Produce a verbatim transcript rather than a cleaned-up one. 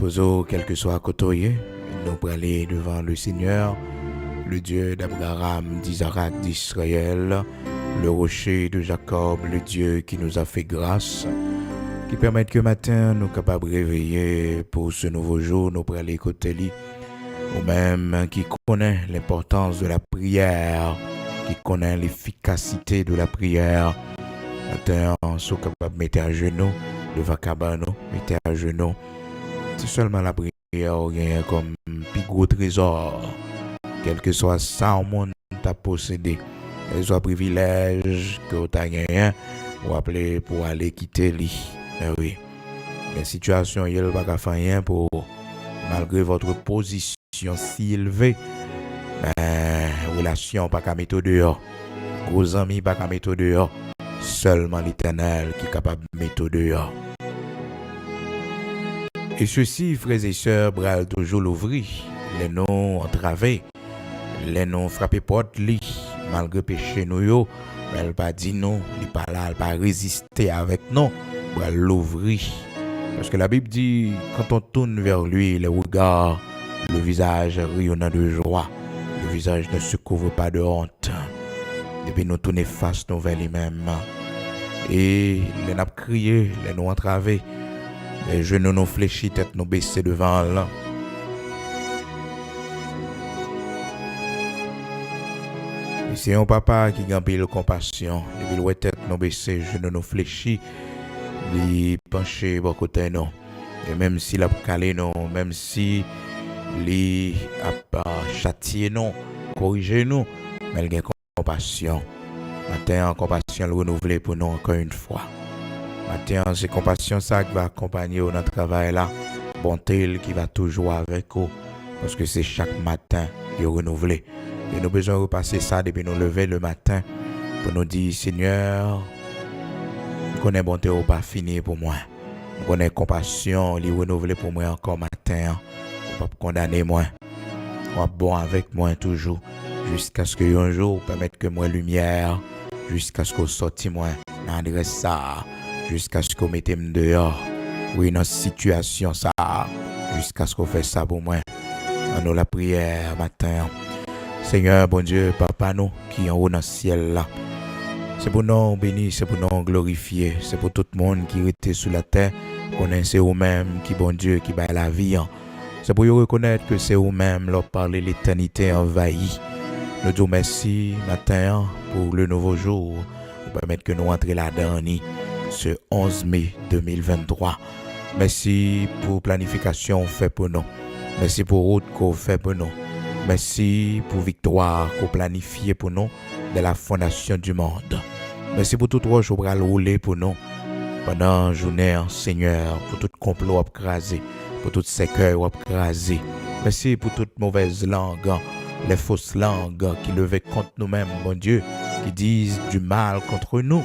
Toujou, kèlkeswa kote w ye, nou prale devan le Seigneur, le Dieu d'Abraham, d'Isaac, d'Israël, le rocher de Jacob, le Dieu qui nous a fait grâce, ki pèmèt ke maten nou kapab reveye pour ce nouveau jour, nou prale kote li. Ou menm ki konnen l'importance de la prière, ki konnen l'efficacité de la prière, maten an, si w kapab mete ajenou devan kabann ou, mete ajenou. Se sèlman lapriyè ou genyen kòm pi gwo trezò. Kèlkeswa sa yon moun ta posede, kèlkeswa privilèj ke w ta genyen, w aple pou w ale kite li. Men wi, gen sitiyasyon ye, l pa ka fè anyen pou ou, malgre votre position si élevée. Men relasyon pa ka mete w deyò. Gwo zanmi pa ka mete w deyò. Sèlman Letènèl ki kapab mete w deyò. E sesi, frè e sè, bra l toujou louvri lè nou antrave, lè nou frape pòt li, malgre peche nou yo, men l pa di nou, li pa la, l pa reziste avèk nou, bra l louvri. Parce que la Bible dit, quand on tourne vers lui les regards, le visage rayonnant de joie, le visage ne se couvre pas de honte. Depi nou tounen fas nou vè li menm, e lè n ap kriye, lè nou antrave, lè jenou nou flechi, tèt nou bese devan l, li se yon papa ki gen anpil konpasyon. Depi l wè tèt nou bese, jenou nou flechi, li panche bò kote nou. E menm si l ap kale nou, menm si li ap, ah, chatye nou, korije nou, men l gen konpasyon. Maten an, konpasyon l renouvle pou nou ankò yon fwa. Maten an, se konpasyon sa ki va akonpanye w nan travay la. Bonte l ki va toujou avèk ou, paske se chak maten yo renouvle. E nou bezwen repase sa depi nou leve le maten pou nou di, Senyè, m konnen bonte w pa fini pou mwen. M konnen konpasyon li renouvle pou mwen ankò maten an. Ou p ap kondane mwen. W ap bon avèk mwen toujou, jiskaske yon jou ou pèmèt ke m wè limyè, jiskaske w sòti mwen nan adrès sa a, jiskaske w mete m deyò, wi, nan sitiyasyon sa a, jiskaske w fè sa pou mwen. An nou lapriyè maten an. Senyè Bondye, Papa nou ki anwo nan syèl la, se pou non w beni, se pou non w glorifye, se pou tout moun ki rete sou latè konnen se ou menm ki Bondye ki bay lavi an. Se pou yo rekonèt ke se ou menm, lè w pale, letènite anvayi. Nou di w mèsi maten an pou le nouveau jour ou pèmèt ke nou antre ladan li, ce onze mai deux mille vingt-trois. Mèsi pou planifikasyon ou fè pou nou. Mèsi pou wout ke w fè pou nou. Mèsi pou viktwa ke w planifye pou nou dè la fondasyon di mond. Mèsi pou tout wòch ou pral woule pou nou pandan jounen an, Senyè, pou tout konplo w ap kraze, pou tout sèkèy w ap kraze. Mèsi pou tout movèz lang, les fausses langues qui levaient contre nous-mêmes, Bondye, qui disent du mal contre nous.